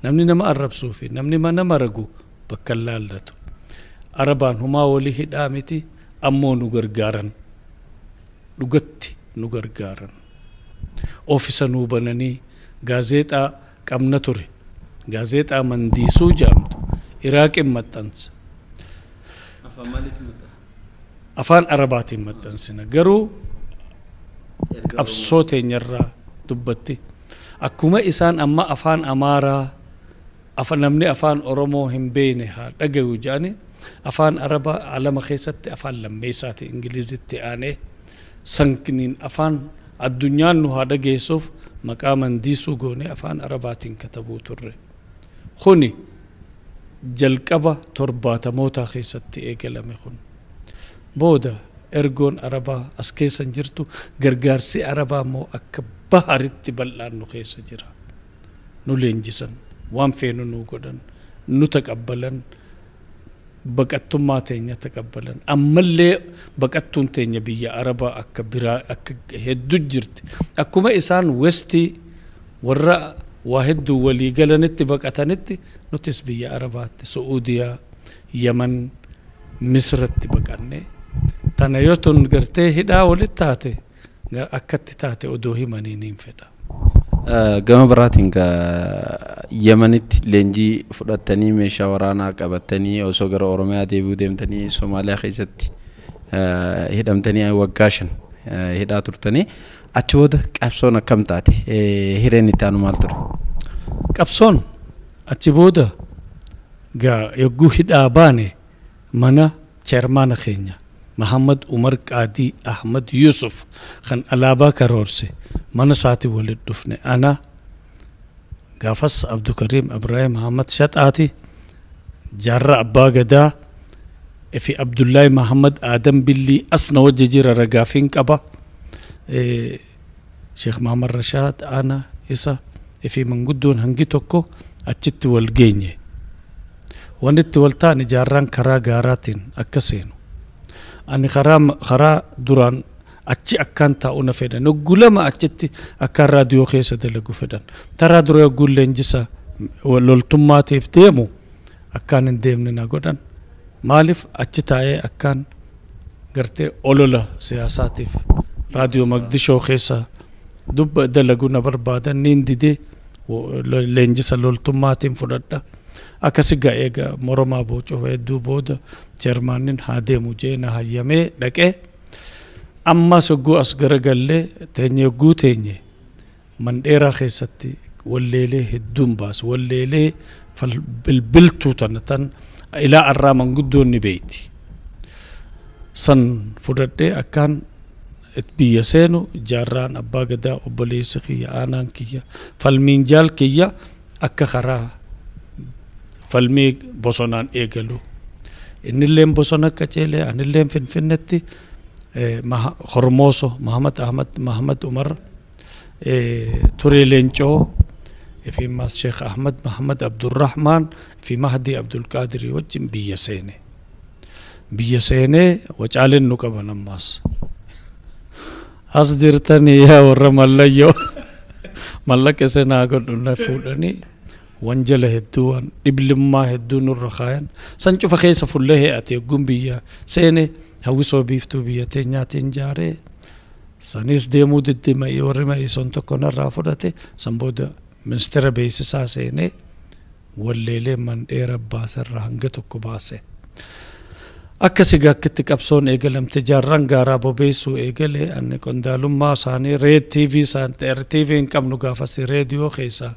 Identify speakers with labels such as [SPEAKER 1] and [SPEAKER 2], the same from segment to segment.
[SPEAKER 1] Namni nama arrabsuu fi namni nama ragu bakka laallatu. Arabaan humaa walii hidhaa miti, ammoo nu gargaaran. Dhugatti nu gargaaran. Oofisa nuu bananii gaazeexaa qabna ture. Gaazeexaa Mandiisuu jedhamtu Iraaqin maxxansa. Afaan Arabaatiin maxxansina. Garuu qabsoo teenyarraa dubbatti. Akkuma isaan amma afaan Amaaraa namni afaan Oromoo hin beekne haa dhagayu jedhani, afaan Arabaa alama keessatti afaan lammeessaati Ingilizitti aanee, sankiniin afaan addunyaan nu haa dhageessuuf maqaa Mandiisuu goone afaan Arabaatiin katabuu turre. Kuni jalqaba 70mootaa keessatti eegalame kun. Booda ergoon Arabaa as keessa hin jirtu, gargaarsi Arabaa immoo akka baharitti bal'aan nu keessa jira. Nu leenjisan, waan feenu nu godhan, nu taqabbalan, baqattummaa teenya taqabbalan. Ammallee baqattuun teenya biyya Arabaa akka biraa akka hedduu jirti. Akkuma isaan westii warra waa hedduu walii galanitti baqatanitti, nutis biyya Arabaatti Su'uudiyaa, Yaman, Misratti baqanne. Tana yoo tun gartee hidhaa walitti taate akkatti taate odoo himanii niin fedha.
[SPEAKER 2] Gama biraatiin Yemenitti leenjii fudhattanii meeshaa waraanaa qabattanii osoo gara Oromiyaa deebi'uu deemtanii Somaaliyaa keessatti hidhamtanii waggaa 5 hidhaa turtanii, achi booda qabsoon akkam taate? Hireen itti aanu maal ture?
[SPEAKER 1] Qabsoon achi booda gaa yogguu hidhaa baane mana chairmaana keenya Muhammad Umar Qaadii Ahmad Yusuf kan alaabaa karoorse mana isaati walitti dhufne. Ana gaafas Abdukariim Ibrahim Muhammad Shaxaati, Jaarraa Abbaa Gadaa fi Abdullaahi Muhammad Adam Billii asna wajji jira, ragaafiin qaba. Sheekh Muhammad Rashaad, ana, isa fi manguddoon hangi tokko achitti wal geenye. Wanni itti wal ta'an jaarraan karaa gaaraatiin akka seenu. Ani karaa duraan achi akkaan taa'u na fedhan. Yogguu lama achitti akkaan raadiyoo keessa dalagu fedhan. Taraa dura yogguu leenjisa loltummaatiif deemu akkaan hin deemne na godhan. Maaliif achi taa'ee akkaan gartee olola siyaasaatiif raadiyoo Maqdishoo keessa dubba dalagu na barbaadan, niin didee leenjisa loltummaatiin fudhadha. Akkasi ga'ee moromaa boocoo hedduu booda chairmaannin haa deemu jee na hayyamee dhaqee, ammas yogguu as garagallee teenye, yogguu teenye mandheeraa keessatti walleelee hedduun baase, walleelee bilbiltuu tana tan ilaa arraa manguddoon ni beeyti. San fudhadhee akkaan biyya seenu Jaarraan Abbaa Gadaa obboleessi kiyya, aanaan kiyya, falmiin jaal kiyya akka karaa falmii bosonaan eegalu. Innilleen bosona qaceelee, anilleen Finfinnetti Hormooso Mahamad Ahmad Mahamad Umar Turee Leencoo fi mas Sheekh Ahmad Mahamad Abdurrahmaan fi Mahdi Abdulqaadirii wajjin biyya seene. Biyya seenee wacaaleen nu qaban ammaas. As jirtanii yaa warra mallayyoo, mallaqa isinaa godhu, na fuudhanii wanjala hedduu waan dhiblimmaa hedduu nurra kaayan. San cufa keessa fullee he'ate yogguun biyya seene hawwisoo biiftuu biyya teenyaatiin jaaree sanis deemuu didde, ma'ii warri ma'ii son tokko narraa fudhate. San booda ministeera beeksisaa seenee walleelee mandheera baaserraa hanga tokko baase. Akkasi akkitti qabsoon eegalamte, jaarraan gaaraa bobeessuu eegale, ani qondaalummaa isaanii reed TV isaan TV hin qabnu gaafas, reediyoo keessaa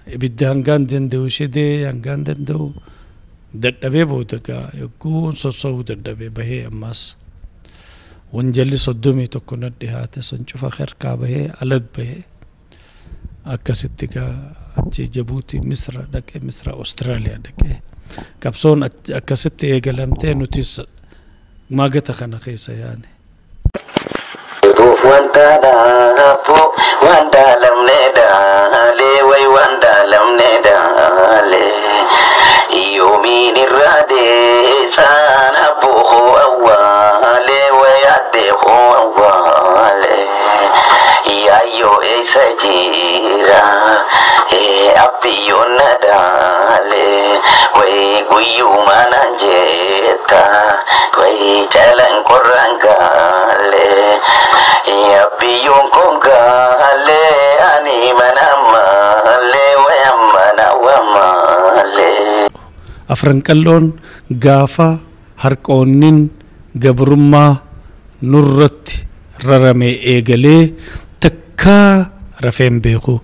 [SPEAKER 1] ibidda hangaan danda'u shidee hangaan danda'u dadhabee booda gaa yogguun sossoo'uu dadhabee bahee, ammas wanjalli 31 na dhihaate, san cufa harkaa bahee alad bahee, akkasitti gaa achi Jabuutii, Misra dhaqee, Misra Austraaliyaa dhaqee, qabsoon akkasitti eegalamtee nutis maagata kana keessa yaane.
[SPEAKER 3] Wanta dhaaboo wanta lamne dhaalee way wanta lamne dhaalee yoo keessa jira abiyyoon na dhaale wayi guyyuma naan jetta wayi calan qorraan gaale abiyyoon kun gaale ani mana maale wayi mana wamaale.
[SPEAKER 1] Afran Qalloon gaafa harqoonnin gabrummaa nurratti rarame eegalee takkaa rafeen beeku.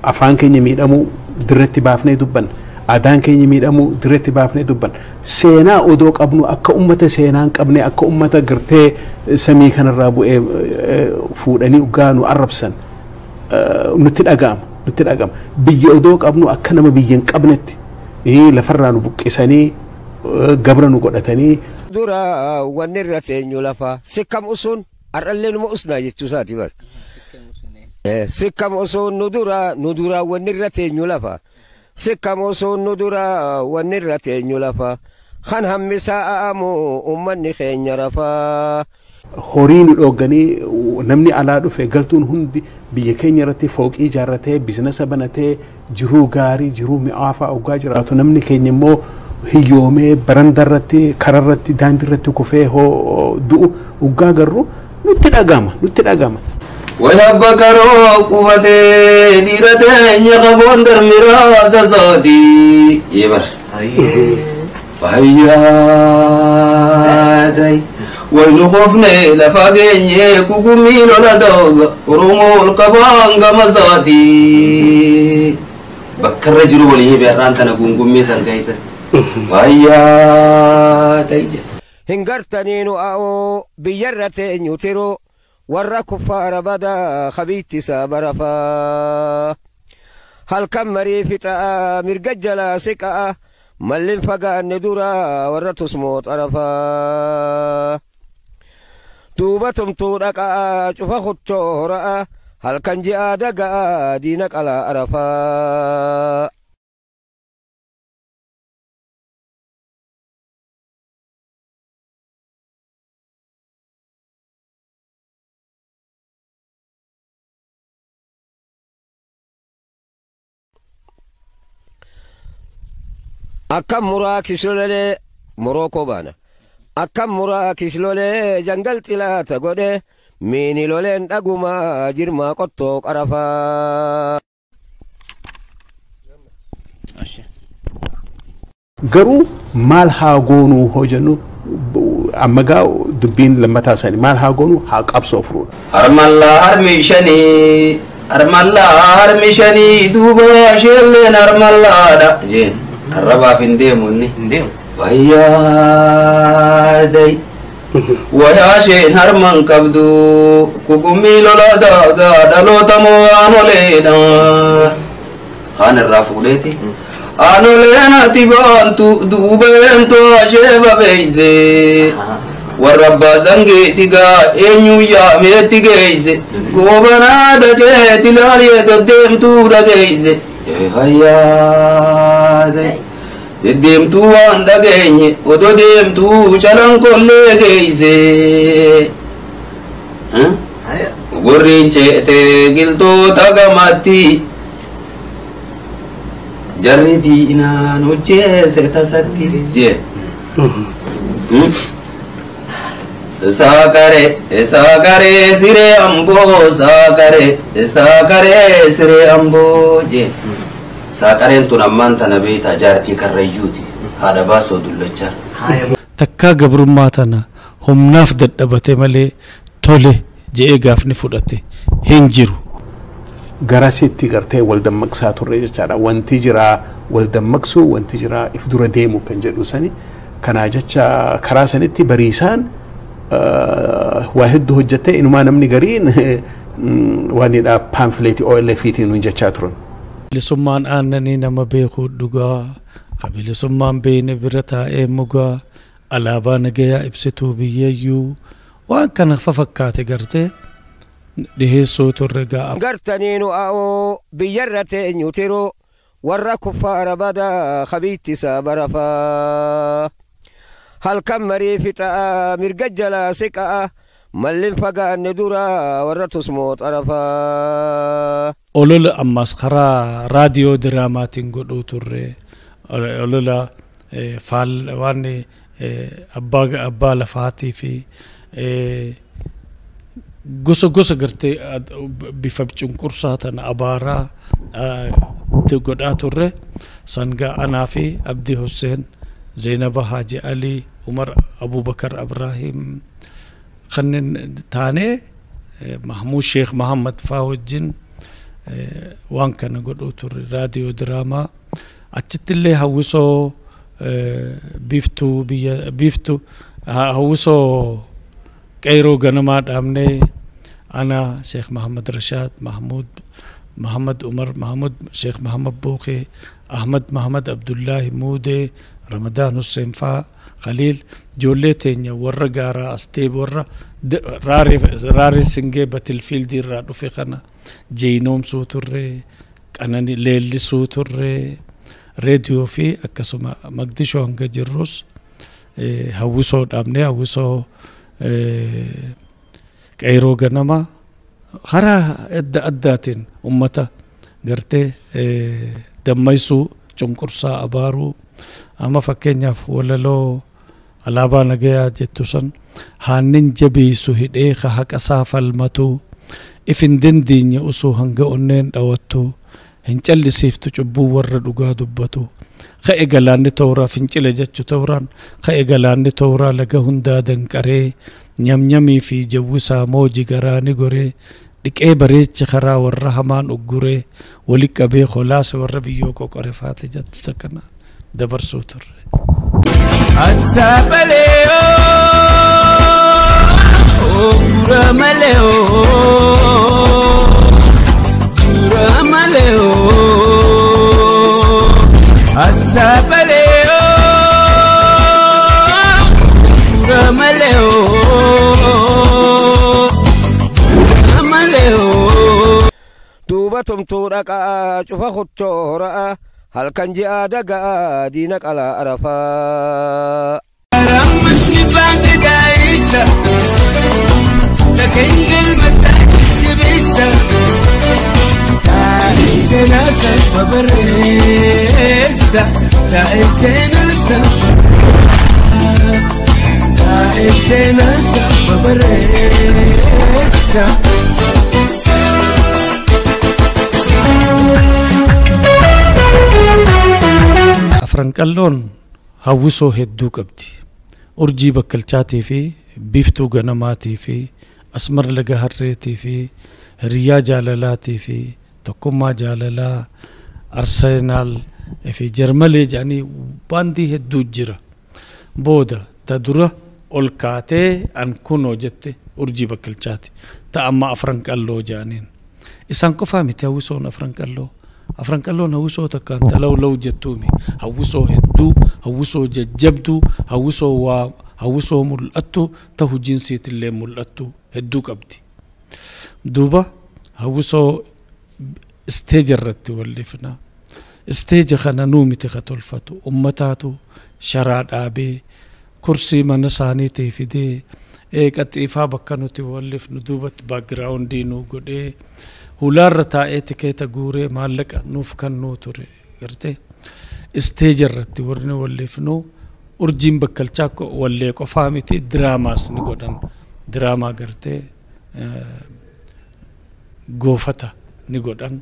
[SPEAKER 4] Afaan keenya miidhamuu dirretti baafnee dubbanna. Aadaan keenya miidhamuu dirretti baafnee dubbanna. Seenaa odoo qabnu akka ummata seenaa hin qabne, akka ummata gartee samii kanarraa bu'ee fuudhanii dhugaa nu arrabsan nutti dhaga'ama. Nutti dhaga'ama. Biyya odoo qabnu akka nama biyya hin qabnetti lafarraa nu buqqisanii gabra nu godhatanii.
[SPEAKER 5] Dura wanni irra teenyu lafa sikkam usuun har'allee numa usnaa jechuu isaati bar. Sikkam usuun nu dura wanni irra teenyu lafa. Sikkam usuun nu dura wanni irra teenyu lafa. Kan hammisaa a'amu uummanni keenya rafaa.
[SPEAKER 4] Horii nu dhoogganii, namni alaa dhufe galtuun hundi biyya keenya irratti fooqii ijaarratee, biizinasa banatee, jiruu gaarii, jiruu mi'aafaa oggaa jiraatu, namni keenya immoo hiyyoomee barandaa irratti, kararratti, daandii irratti kufee hoo du'u oggaa garru nutti dhagama, nutti dhagama.
[SPEAKER 6] Wayabba karoo qubatee dhiira teenya qaboon darmiraasa saati. Yebar. Fayyaadai. Waynu qofne lafa geenye kukumii lola dooga Oromoo ol qabaan gama saati. Bakka irra jiru walii beerraan tana gungummii san keessa. Fayyaadai.
[SPEAKER 5] Hin gartanii nu a'oo biyyarra teenyu tiruu warra kuffaara badaa kabiittisa barafaa. Halkan marii fixaa mirga jalaa siqaa mallin fagaanne dura warra tusmoo xarafaa. Duuba tumtuu dhaqaa cufa huccoo hora'a halkan ji'aa dagaa diina qalaa arafaa. Akkam muraa kislolee Morookoo baana. Akkam muraa kislolee jangal xilaata godhe miini loleen dhagumaa jirmaa qottoo qarafaa.
[SPEAKER 4] Garuu maal haa goonuu hoo jennu, amma gaa dubbiin lammataa sani maal haa goonuu, haa qabsoo furuudha.
[SPEAKER 6] Harmallaa harmi shanii, harmallaa harmi shanii, duuba isheelleen harmallaadha jeen arrabaaf hin deemu inni. Wayyaadai. Wayaa isheen harman qabdu kukummii lola daagaa dhaloota moo aanoleedha. Kaan irraa fuudheeti. Aanoleen ati baantu duubeentu ashee babeeyse. Warra abbaa zangeeti gaa eenyu yaameetti geeyse. Goobanaa dacheeti laalee deddeemtuu dhageeyse. Fayyaadai. Deddeemtuu waan dhageenye odoo deemtuu calan kollee geeyse. Gurriin ceetee giltoota gamatti. Jarri diinaan hojjeese tasatti jee. Saakare saakare siree amboo, saakare saakare siree amboo jee. Saaqareen tun ammaan tana beektaa jaartii karrayyuuti, haadha baasoo dullachaa.
[SPEAKER 1] Takkaa gabrummaa tana humnaaf dadhabate malee tole je'ee gaafni fudhate hin jiru.
[SPEAKER 4] Garasitti gartee wal dammaqsaa turre jechaadha. Wanti jiraa wal dammaqsuu, wanti jiraa if dura deemu kan jedhu sani. Kanaa jecha karaa sanitti bariisaan waa hedduu hojjetee, inumaa namni gariin waan paamfileetii OLF-tiin nuun jechaa turan.
[SPEAKER 1] Bilisummaan aannanii nama beekuu dhugaa, ka bilisummaan beekne bira taa'ee mugaa, alaabaa nagayaa ibsituu biyyayyuu waan kana fakkaate gartee dhiheessuu turre ga'a.
[SPEAKER 5] Gartanii nu a'oo biyyarra teenyu tiruu warra kuffaara badaa kabiittisa barafaa. Halkan marii fixaa mirga jalaa siqaa Mallin fagaanne dura warra tusmoo xarafaa.
[SPEAKER 1] Olola ammas karaa raadiyoo diraamaatiin godhuu turre. Olola faal waan abbaa lafaatii fi gosa gosa gartee bifa cunqursaa tana abaaraa godhaa turre. Sangaa anaa fi Abdii Hussein, Zeenaba Haaji Alii, Umar Abubakar Abrahiim kanneen taanee Mahmuud Sheekh Mahammad faa wajjin waan kana godhuu turre raadiyoo diraamaa. Achittillee hawwisoo biiftuu biyya biiftuu hawwisoo qeyroo ganamaa dhaabnee ana Sheekh Mahammad Rashaad, Mahmuud Mahammad Umar, Mahmud Sheekh Mahammad Booqee, Ahmad Mahammad Abdullaahi Muudee, Ramadaan Hussein faa, Khaliil ijoollee teenya warra gaaraa as deebi warra raaree singee batilfiildii irraa dhufe kana jeeynoomsuu turre, qanani leellisuu turre, reediyoo fi akkasuma Magdishoo hanga jirrus hawwisoo dhaabnee hawwisoo qeyroo ganamaa karaa adda addaatiin ummata gartee dammaysuu cunqursaa abaaruu. Amma fakkeenyaaf walaloo alaabaa nagayaa jettu san haannin jabeessu hidhee ka haqa isaa falmatu if hin dandeenye osoo hanga onneen dhawattu hin callisiiftu cubbuu warra dhugaa dubbatu ka'e galaanni tooraa fincile jechu tooraan ka'e galaanni tooraa laga hundaa danqaree nyamnyamii fi jawwisaa mooji garaani goree dhiqee bareecha karaa warra hamaan ugguree wali qabee kholaasa warra biyyoo qoqore faate jettu takkana dabarsuu turre.
[SPEAKER 5] Duuba tumtuu dhaqaa cufa huccoo hora'a halkan ji'a dagaa diina qalaa arafaa.
[SPEAKER 1] Afran qalloon hawwisoo hedduu qabdi. Urjii bakkalchaatii fi biiftuu ganamaatii fi asmar laga harreetii fi hiriyaa jaalalaatii fi tokkummaa jaalalaa Arsenaal fi Jarmalee jedhanii baandii hedduu jira. Booda ta dura ol kaatee an kunoo jette urjii bakkalchaati. Ta amma afran qalloo jedhaniin. Isaan qofaa miti hawwisoon afran qalloo. Afran qalloon hawwisoo takkaan talawlaw jettuumi. Hawwisoo hedduu, hawwisoo jajjabduu, hawwisoo waa hawwisoo mul'attu ta hojiin siitillee mul'attu hedduu qabdi. Duuba hawwisoo isteeja irratti wallifna. Isteeja kana nuu miti ka tolfatu ummataatu sharaa dhaabee kursii mana isaaniitii fidee qaxiifaa bakka nuti wallifnu duubatti baakgiraawundii nuu godhee hulaarra taa'ee tikeeta guuree maallaqa nuuf kennuu ture gartee isteeja irratti warri wallifnu urjiin bakkalchaa wallee qofaa miti diraamaas ni godhan diraamaa gartee goofata ni godhan.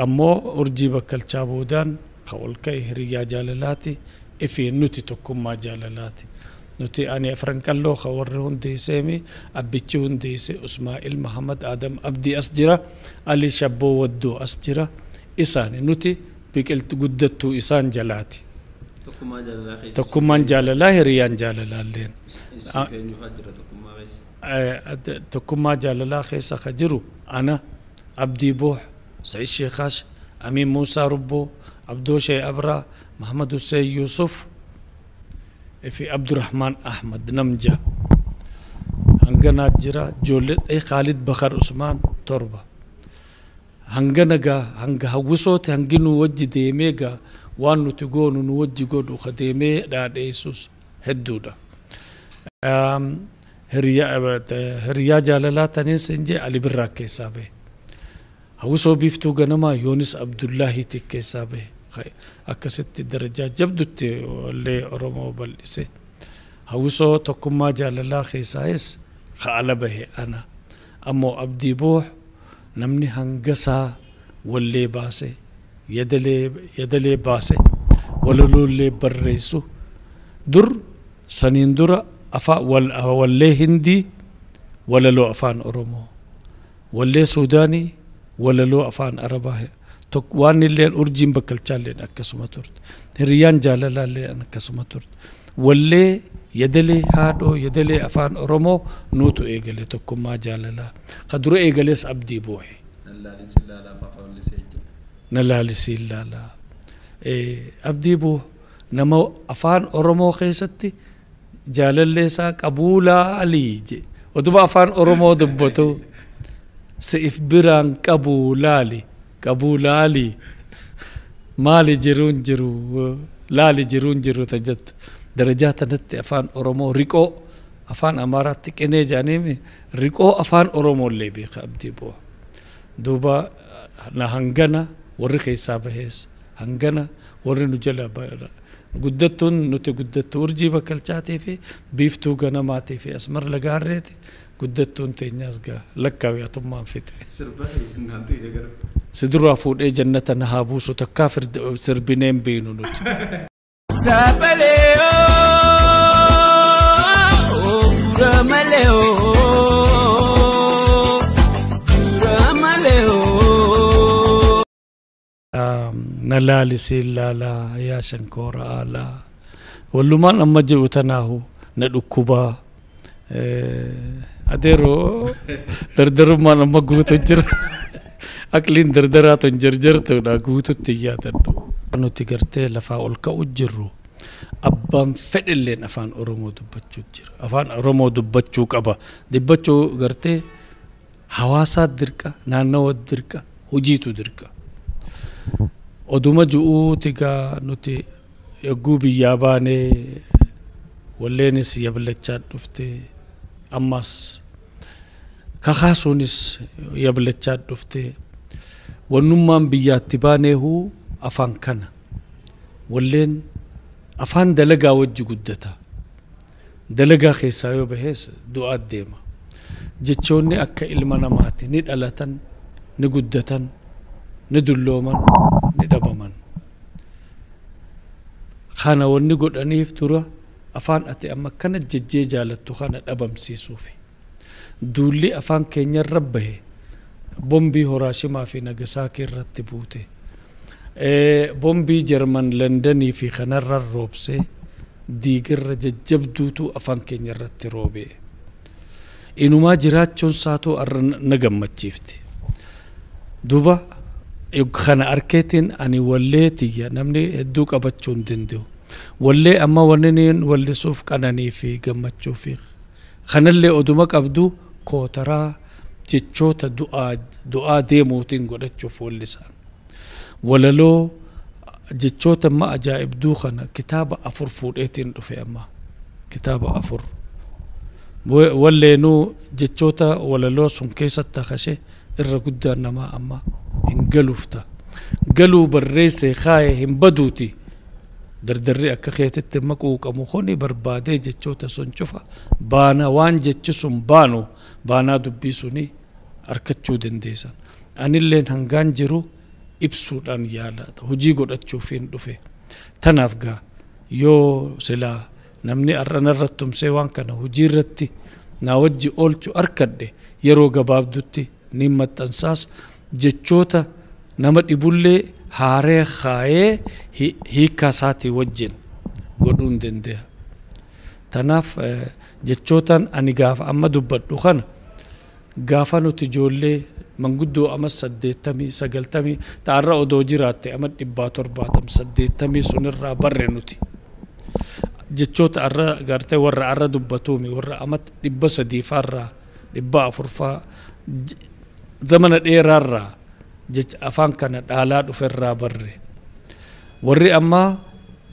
[SPEAKER 1] Ammoo urjii bakkalchaa boodaan ka ol ka'e hiriyaa jaalalaati ifi nuti tokkummaa jaalalaati. Nuti ani afran qalloo ka warri hundeesseemi abbichi hundeesse Usmaa'il Mahammad Adam Abdii as jira, Ali Shabboo Waddoo as jira. Isaani nuti biqiltu guddattuu isaan jalaati. Tokkummaan jaalalaa hiriyaan jaalalaalleen. Tokkummaa jaalalaa keessa ka jiru ana Abdii Booh, Sa'iid Sheekaash, Amiin Muusaa Rubboo, Abdoo Shee Abraa, Mahammad Hussein Yuusuf fi Abdurrahmaan Ahmad Namja. Hanganaa jira ijoollee Khaalid Bakar Usmaan 7. Hangana gaa hanga hawwisooti hangi nu wajji deemee gaa waan nuti goonu nu wajji godhu ka deemee dhaadheessus hedduudha. Hiriyaa jaalalaa taniin sin jee Ali Birraa keessaa bahe. Hawwisoo biiftuu ganamaa Yoonis Abdullaahiiti keessaa bahe. Akkasitti darajaa jabdutti wallee Oromoo bal'ise. Hawwisoo tokkummaa jaalalaa keessaayis ala bahe ana. Ammoo Abdii Buux namni hangasaa wallee baase, yadalee baase, walaloollee barreessu. Dur saniin dura wallee Hindii walaloo afaan Oromoo, wallee Suudaanii walaloo afaan Arabaa, waan illeen urjiin bakkalchaalleen akkasuma turte, hiriyaan jaalalaallee akkasuma turte. Wallee yadalee haadhoo yadalee afaan Oromoo nuutu eegale tokkummaa jaalalaa. Ka dura eegales Abdii Buuxe. Na laalisiin laalaa. Abdii Buux nama afaan Oromoo keessatti jaalallee isaa qabuulaa alii je. Oduma afaan Oromoo dubbatu si'if biraan qabuu laali qabuu laali maali jiruun jiru laali jiruun jiru ta jettu. Darajaa tanatti afaan Oromoo riqoo afaan Amaaraatti qinee jedhanii riqoo afaan Oromoo illee beeka Abdii Buux. Duuba na hangana warri keessaa bahees hangana warri nu jala guddattuun nuti guddattu urjii bakkalchaatii fi biiftuu ganamaatii fi asmar lagaarreeti guddattuun teenyaas gaa lakkaawyatummaan fixe. Si duraa fuudhee jannata na haa buusu takkaa sirbineen beenu nuti. Na laalisiin laalaa yaa shankoora aalaa wallumaan amma jedhu tanaahu na dhukkubaa adeeroo dardarummaan amma guutu jira aqliin dardaraa tun jarjartuudha guututti hin yaadadhu. Nuti gartee lafaa ol ka'u jirru abbaan fedhilleen afaan Oromoo dubbachuu jira. Afaan Oromoo dubbachuu qaba. Dubbachuu gartee hawaasaa dirqa, naannawa dirqa, hojiitu dirqa. Oduma ju'uuti gaa nuti yogguu biyyaa baanee walleenis yablachaa dhufte ammas kakaasuunis yablachaa dhufte wannummaan biyyaatti baaneehuu afaan kana walleen afaan dalagaa wajji guddata. Dalagaa keessaa yoo bahees du'aa deema. Jechoonni akka ilma namaati ni dhalatan, ni guddatan, ni dullooman, ni dhabaman. Kana wanni godhaniif dura afaan ati amma kana jejjee jaalattu kana dhabamsiisuufi. Duulli afaan keenyarra bahe bombii Hiraashimaa fi Nagasaakii irratti buute. Bombii Jarman Londonii fi kanarra roobsee diigarra jajjabduutu afaan keenya irratti roobee. Inumaa jiraachuun isaatuu arra na gammachiifti. Duuba kana arkeetiin ani wallee tiyya namni hedduu qabachuu hin danda'u. Wallee amma wanni niin wallisuuf qananii fi gammachuu fi kanallee oduma qabdu kootaraa jechoota du'aa deemuutiin godhachuuf wallisaan. Walaloo jechoota amma ajaa'ibduu kana kitaaba 4 fuudheetiin dhufe amma kitaaba 4. Walleenuu jechoota walaloo sun keessatti hakashee irra guddaan namaa amma hin galuufta. Galuu barreessee kaayee hin baduuti. Dardarri akka keetitti maquu qabu kuni barbaadee jechoota sun cufa baana waan jechi sun baanu baanaa dubbii suni arkachuu dandeessan. Anilleen hangaan jiru ibsuudhaan yaala hojii godhachuuf hin dhufe. Tanaaf gaa yoo silaa namni har'a narratti tumsee waan kana hojii irratti naa wajji oolchu arkadhe yeroo gabaabdutti ni maxxansaas jechoota nama dhibullee haaree kaayee hiikaa isaatii wajjin godhuu hin danda'a. Tanaaf jechootaan ani gaafa amma dubbadhu kana gaafa nuti ijoollee manguddoo ama 80 90 ta'arra odoo jiraatte ama 170 80 sunirraa barre nuti. Jechoota arra gartee warra arra dubbatuumi warra ama 300 faarraa 400 faa zamana dheeraarraa jecha afaan kana dhaalaa dhuferraa barre. Warri ammaa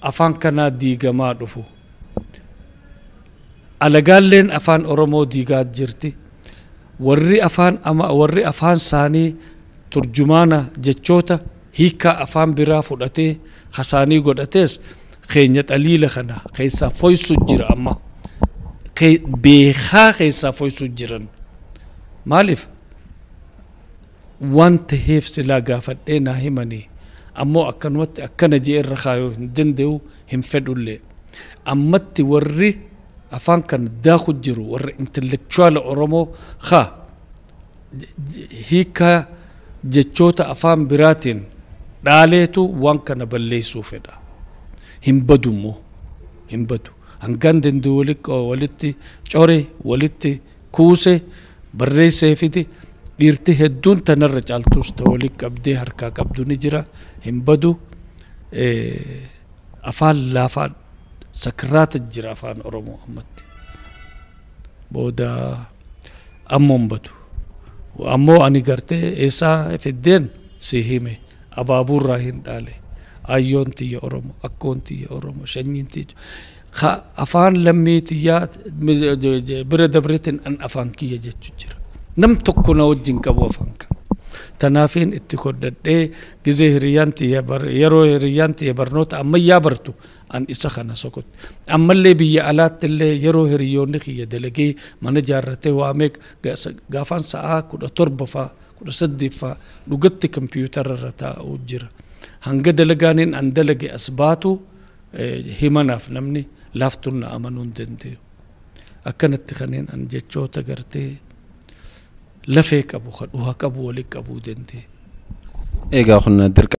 [SPEAKER 1] afaan kanaa diigamaa dhufu. Alagaalleen afaan Oromoo diigaa jirti. Warri afaan ama warri afaan saanii turjumaana jechoota hiikaa afaan biraa fudhatee hasaanii godhatees keenya xaliila kana keessaa foysu jira amma. Beekaa keessaa foysu jiran. Maaliif? Waan taheef silaa gaafadhee naa himanii ammoo akkanumatti akkana jee irra kaayuu hin danda'u hin fedhullee. Ammatti warri afaan kana daaku jiru warri intellectual Oromoo haa hiikaa jechoota afaan biraatiin dhaaleetu waan kana balleessuu fedha. Hin badu immoo hin badu. Hangaan danda'u walitti core walitti kuuse barreessee fidi dhiirti hedduun tanarra caaltus ta walitti qabdee harkaa qabdu ni jira hin badu. Afaan laafaa sakiraata jira afaan Oromoo ammatti. Booda ammoo hin badu. Ammoo ani gartee eessaa fiddeen si hime abaabuurraa hin dhaale. Ayyoon tiyya Oromoo, akkoon tiyya Oromoo, shanyiin tiyya. Afaan lammii tiyyaa bira dabreetiin an afaan kiyya jechuu jira. Nam tokko na wajjin qabu afaan kana. Tanaafiin itti kodhadhee gizee hiriyyaan tiyya yeroo hiriyyaan tiyya barnoota ammayyaa bartu an isa kana sokotti. Ammallee biyya alaatti illee yeroo hiriyyoonni kiyya dalagee mana jaarratee waamee gaafaan sa'aa 17 faa 18 faa dhugatti kompiitara irra taa'uu jira. Hanga dalagaaniin an dalage as baatu himanaaf namni laaftuun na amanuu hin danda'u. Akkanatti kanneen an jechoota gartee lafee qabu, dhuha qabu walitti qabuu danda'e.
[SPEAKER 2] Egaa kun dirqama.